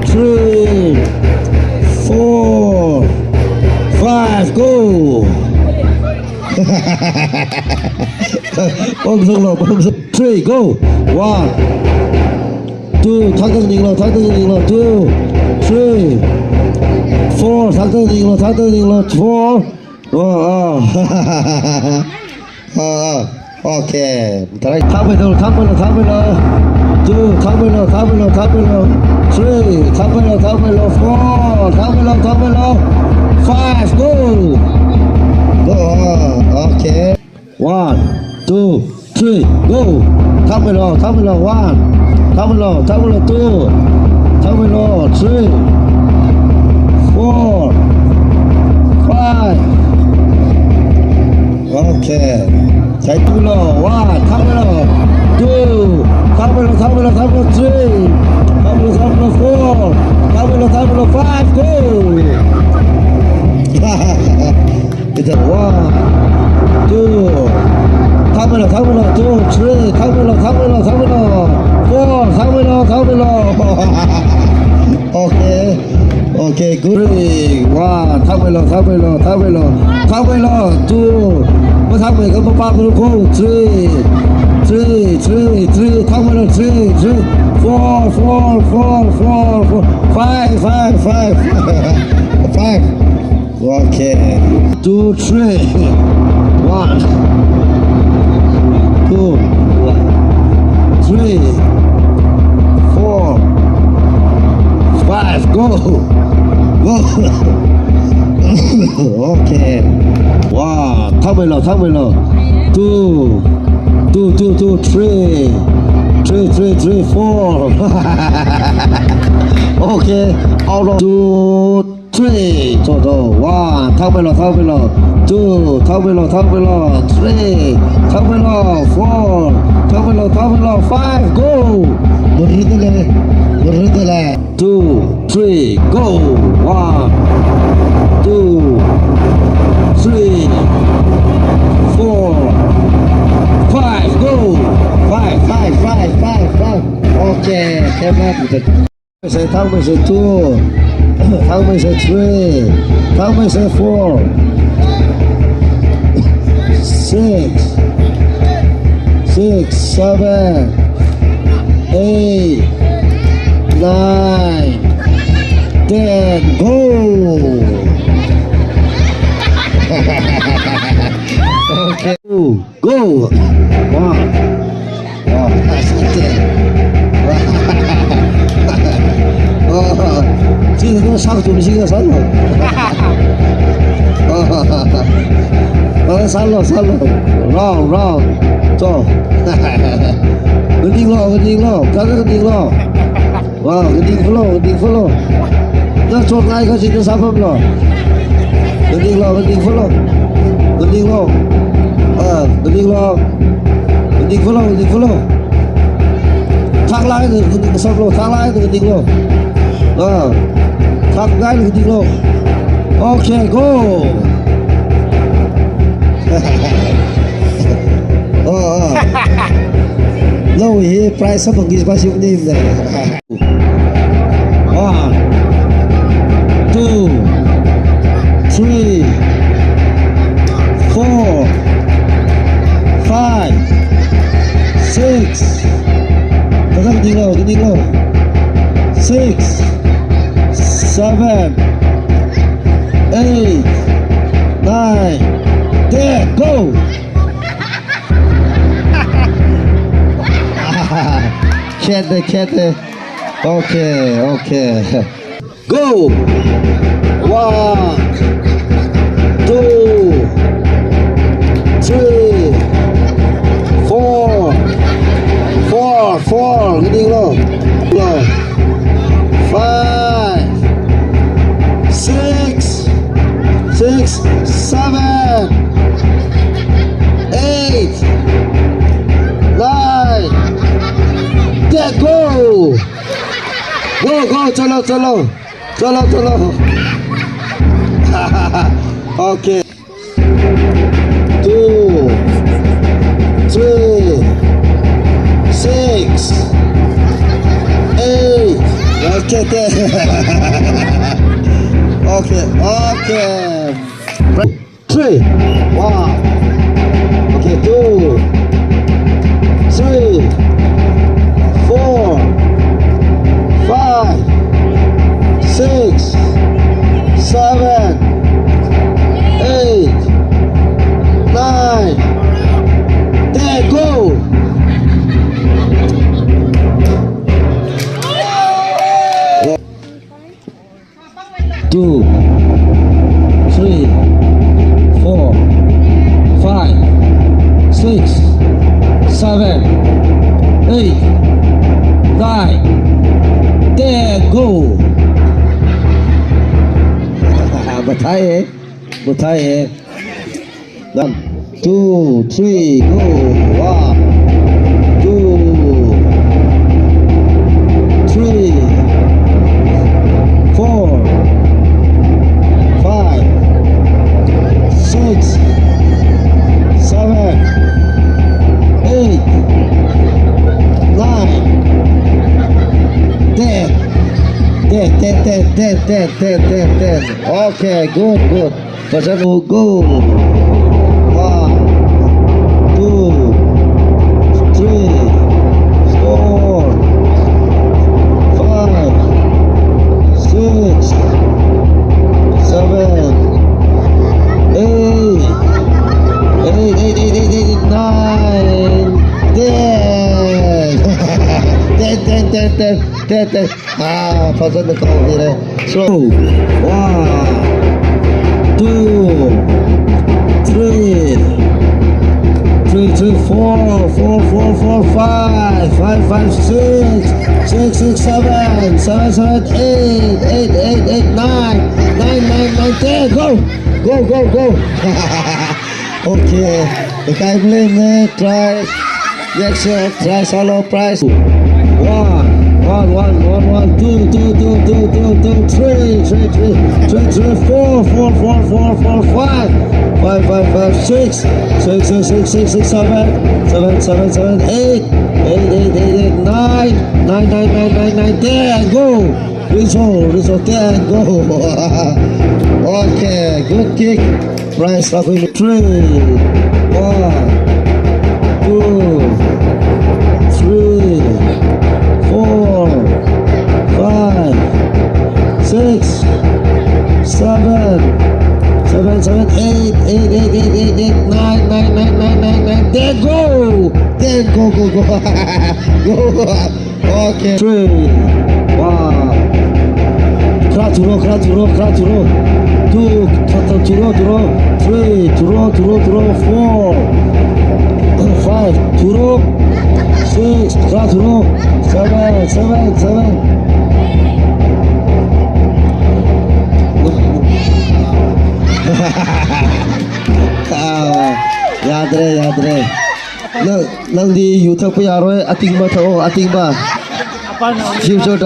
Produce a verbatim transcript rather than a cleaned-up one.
Three, four, five, go! Pamsunglo, pamsung. Three, go! One, two, thakta nganinglo, thakta nganinglo, two, three, four, thakta nganinglo, thakta nganinglo, four. Oh, oh. Oh, oh. Okay. Thakmeilo, thakmeilo, thakmeilo. Two, thakmeilo, thakmeilo, thakmeilo. Three, thakmeilo, thakmeilo. Four, thakmeilo, thakmeilo. Five, go. Go. Oh, okay. One, two, three, go. Thakmeilo, thakmeilo, one. Thakmeilo, thakmeilo, two. Thakmeilo, three, four, five. Okay. Thakmeilo, one. Thakmeilo, two. Thakmeilo, thakmeilo, thakmeilo, three. Thakmeilo, thakmeilo, four. Thakmeilo, thakmeilo, five. Go. It's a one, two. Thakmeilo, thakmeilo, two, three. Thakmeilo, thakmeilo, thakmeilo. Four, thakmeilo, thakmeilo. Okay. Okay, good. Three, one. Thakmeilo, thakmeilo, thakmeilo. Thakmeilo, two. Mathakmei kha mapā khuilu. Three. Three, three, three. Thakmeilo, three, three. Four, four, four, four, four. Five, five, five. Five. Okay. Two, three. One. Two. Three. Four. Five. Go. Go. Okay. Wow. Thakmeilo, thakmeilo. Two. Two, two, two, three. Three, three, three, four. Okay. Out of two. Three, to, to, one, thakmeilo, thakmeilo, two, thakmeilo, thakmeilo, three, thakmeilo, four, thakmeilo, thakmeilo, five, go! Murutale, murutale. Two, three, go! One, two, three, four, five, go! Five, five, five, five, five. Okay, come on. Thakmeisei, thakmeisei two, thakmeisei three, thakmeisei four, six, six, seven, eight, nine, ten, go! Okay. Go! Wow. Wow. Nice. Wow. Chi no sākachungmi chi kasālo. Wow, sālo, sālo. Round, round. To. Nganinglo, nganinglo. Kala nganinglo. Wow, nganingfalo, nganingfalo. Na chotngai kachi na sāpamlo. Nganinglo, nganingfalo. Nganinglo. Ah, nganinglo. Nganingfalo, nganingfalo. Thaklāk eina nganingfalo, thaklāk eina nganinglo. Ah, thaklāk eina nganinglo. Okay, go. Oh, oh. Nawui hi prize samphangki kaji pa shimni. One, two, three, four, five, six. Kazang nganinglo, nganinglo. Six, seven, eight, nine, ten, go! Khayāda, khayāda. Okay, okay. Go! One, two, three, four, four, four, nganinglo. Lo. Five, six, six, seven, eight, nine, ten, go! Go, go, chalo, chalo. Chalo, chalo. Okay. Two, three, six, eight. Okay, okay. Okay, okay. Three. One. Okay, two. Three. Four. Five. Six. Seven. Eight. Nine. Ten. Go. Two, three, four, five, six, seven, eight, nine, ten, go. Mathei, eh? Mathei, eh? One, two, three, go. One, two, three, four, five, six, seven, eight, nine, ten. Ten, ten, ten. Okay, good, good. Fazendo, go. One, two, three, four, five, six, seven, eight, eight, eight, nine, ten. Ten, ten, ten, ten, ten, ten. Ah, fazendo, go, hire. So, one, two, three, three, three, four, four, four, four, five, five, five, six, six, six, seven, seven, seven, eight, eight, eight, eight, nine, nine, nine, nine, ten. Go, go, go, go. Okay. Kakai blame ne, try. Next, uh, try solo prize. One, one, one, one, one, two, two, two, three, three, three, three, three, four, four, four, four, four, five, five, five, five, six, six, six, six, six, six, seven, seven, seven, seven, eight, eight, eight, eight, eight, nine, nine, nine, nine, nine, ten, go. Result, result, ten, go. Okay, good kick. Prize lākhui. Three. One, two, three, four, five, six, seven, seven, seven, eight, eight, nine, nine, ten, go! Ten, go, go, go. Go. Okay. Three. One. Kharā thuro, kharā thuro, kharā thuro. Two. Kharā thuro, thuro. Three. Thuro, thuro, thuro. Four. Five. Thuro. Six. Kharā thuro. Seven. Seven. Seven. Ah, yadre, yadre. Nang, nangdi yu thakpa yaroi, atingba thao, atingba. Future